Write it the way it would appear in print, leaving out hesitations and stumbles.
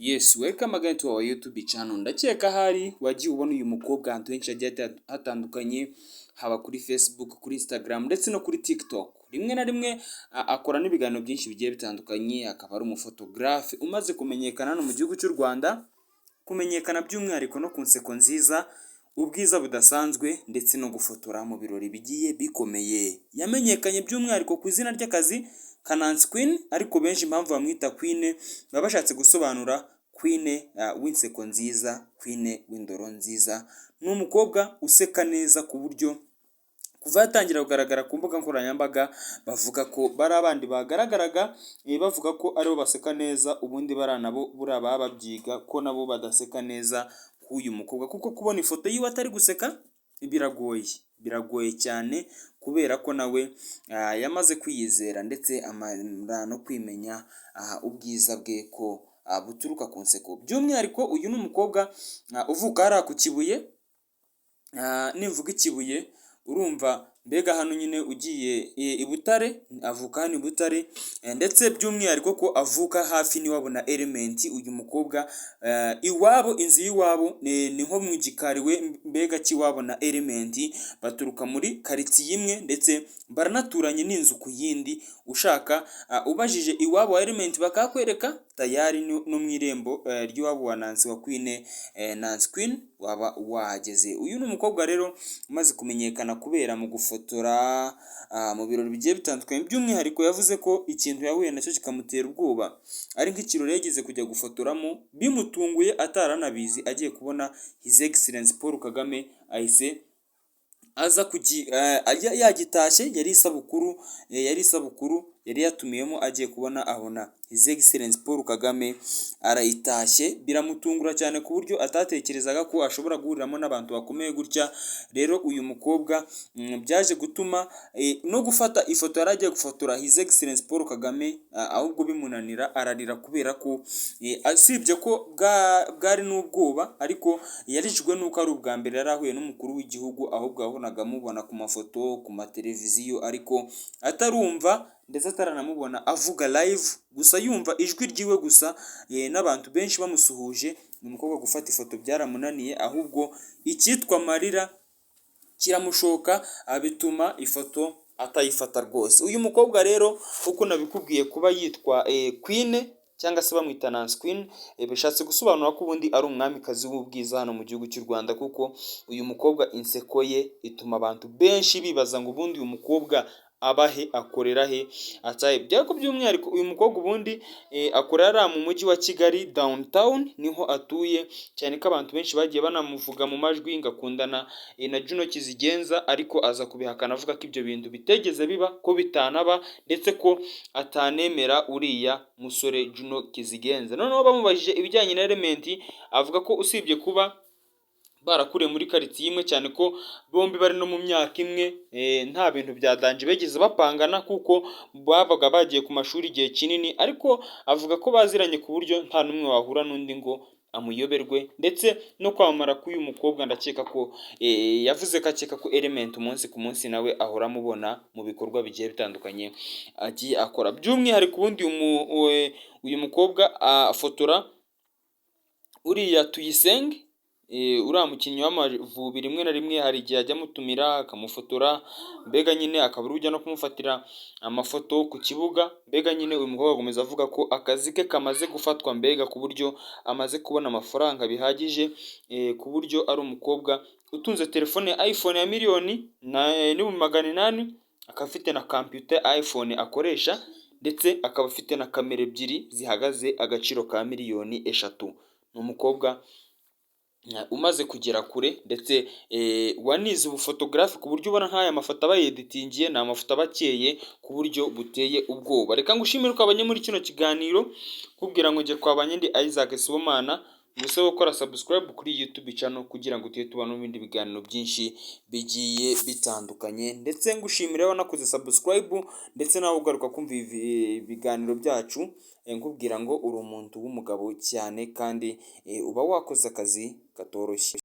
Yes, welcome again to our YouTube channel. Ndakeka ahari wagiye ubona uyu mukobwa ahantu henshi hagiye hatandukanye, haba kuri Facebook, kuri Instagram ndetse no kuri TikTok. Rimwe na rimwe akora n'ibiganiro byinshi bigiye bitandukanye, akaba ari umufotogarafe umaze kumenyekana hano mu gihugu cy'u Rwanda, kumenyekana by'umwihariko no ku nseko nziza, ubwiza budasanzwe ndetse no gufotora mu birori bigiye bikomeye. Yamenyekanye by'umwihariko ku izina ry'akazi ka Nancy Queen, ariko benshi impamvu bamwita Queen baba bashatse gusobanura Queen w'inseko nziza, Queen w'indoro nziza. Ni umukobwa useka neza ku buryo kuva yatangira kugaragara ku mbuga nkoranyambaga bavuga ko bari abandi bagaragaraga bavuga ko aribo baseka neza, ubundi bariya nabo buriya baba babyiga ko nabo badaseka neza k'uyu mukobwa, kuko kubona ifoto yiwe atari guseka biragoye, biragoye cyane kubera ko nawe yamaze kwiyizera ndetse amara no kwimenya ubwiza bwe ko buturuka ku nseko. By'umwihariko uyu ni umukobwa uvuka hariya ku Kibuye, nimvuga i Kibuye urumva mbega hano nyine ugiye i Butare, avuka hano i Butare, ndetse by'umwihariko ko avuka hafi n'iwabo na Element. Uyu mukobwa iwabo, inzu y'iwabo ni nko mu gikari we mbega cy'iwabo na Element, baturuka muri karitsiye imwe ndetse baranaturanye n'inzu ku yindi. Ushaka ubajije iwabo wa Element bakakwereka tayari, no mu irembo ry'iwabo wa Nancy wa Queen, Nancy Queen, waba wahageze. Uyu ni umukobwa rero umaze kumenyekana kubera mu gufotora mu birori bigiye bitandukanye. By'umwihariko yavuze ko ikintu yahuye nacyo kikamutera ubwoba ari nk'ikirori yageze kujya gufotoramo bimutunguye ataranabizi, agiye kubona His Excellence Paul Kagame ahise aza yagitashye. Yari isabukuru yari yatumiyemo, agiye kubona abona His Excellence Paul Kagame arayitashye, biramutungura cyane ku buryo atatekerezaga ko ashobora guhuriramo n'abantu bakomeye gutya. Rero uyu mukobwa byaje gutuma no gufata ifoto yari agiye gufotora His Excellence Paul Kagame ahubwo bimunanira, ararira kubera ko usibye ko bwari n'ubwoba, ariko yarijwe n'uko ari ubwa mbere yari ahuye n'umukuru w'igihugu, ahubwo yahoraga amubona ku mafoto, ku mateleviziyo, ariko atarumva ndetse ataranamubona avuga live, gusa yumva ijwi ryiwe gusa n'abantu benshi bamusuhuje. Ni umukobwa gufata ifoto byaramunaniye, ahubwo icyitwa amarira kiramushoka, bituma ifoto atayifata rwose. Uyu mukobwa rero, uko nabikubwiye, kuba yitwa Queen cyangwa se bamwita Nancy Queen, bishatse gusobanura ko ubundi ari umwamikazi w'ubwiza hano mu gihugu cy'u Rwanda, kuko uyu mukobwa inseko ye ituma abantu benshi bibaza ngo ubundi uyu mukobwa aba he, akorera he, atahe? Ariko by'umwihariko uyu mukobwa ubundi akorera mu mujyi wa Kigali downtown, niho atuye, cyane ko abantu benshi bagiye banamuvuga mu majwi ngo akundana na Juno Kizigenza, ariko aza kubihakana avuga ko ibyo bintu bitegeze biba, ko bitanaba, ndetse ko atanemera uriya musore Juno Kizigenza. Noneho bamubajije ibijyanye na Element, avuga ko usibye kuba barakuriye muri karitsiye imwe, cyane ko bombi bari no mu myaka imwe, nta bintu bya danger bigeze bapangana kuko babaga bagiye ku mashuri igihe kinini, ariko avuga ko baziranye ku buryo nta n'umwe wahura n'undi ngo amuyoberwe. Ndetse no kwamamara k'uyu mukobwa, ndakeka ko yavuze ko akeka ko Element umunsi ku munsi nawe ahora amubona mu bikorwa bigiye bitandukanye agiye akora. By'umwihariko ubundi uyu mukobwa afotora uriya Tuyisenge, uriya mukinnyi w'Amavubi. Rimwe na rimwe hari igihe ajya amutumira akamufotora, mbega nyine akaba ari ujya no kumufatira amafoto ku kibuga. Mbega nyine uyu mukobwa akomeza avuga ko akazi ke kamaze gufatwa, mbega ku buryo amaze kubona amafaranga bihagije, ku buryo ari umukobwa utunze telefone ya iPhone ya 1,800,000, akaba afite na computer iPhone akoresha, ndetse akaba afite na kamera ebyiri zihagaze agaciro ka miliyoni 3. Ni umukobwa umaze kugera kure ndetse wanize ubufotogarafi, ku buryo ubona nk'aya mafoto aba yeditingiye, ni amafoto aba akeye ku buryo buteye ubwoba. Reka ngushimire ko wabanye muri kino kiganiro, kubwira ngo njye twabanye ndi Isaac Sibomana, ngusabe gukora subscribe kuri YouTube channel kugira ngo tujye tubona n'ibindi biganiro byinshi bigiye bitandukanye, ndetse ngushimire wanakoze subscribe, ndetse nawe ugaruka kumva ibi biganiro byacu, nkubwira ngo uri umuntu w'umugabo cyane kandi uba wakoze akazi katoroshye.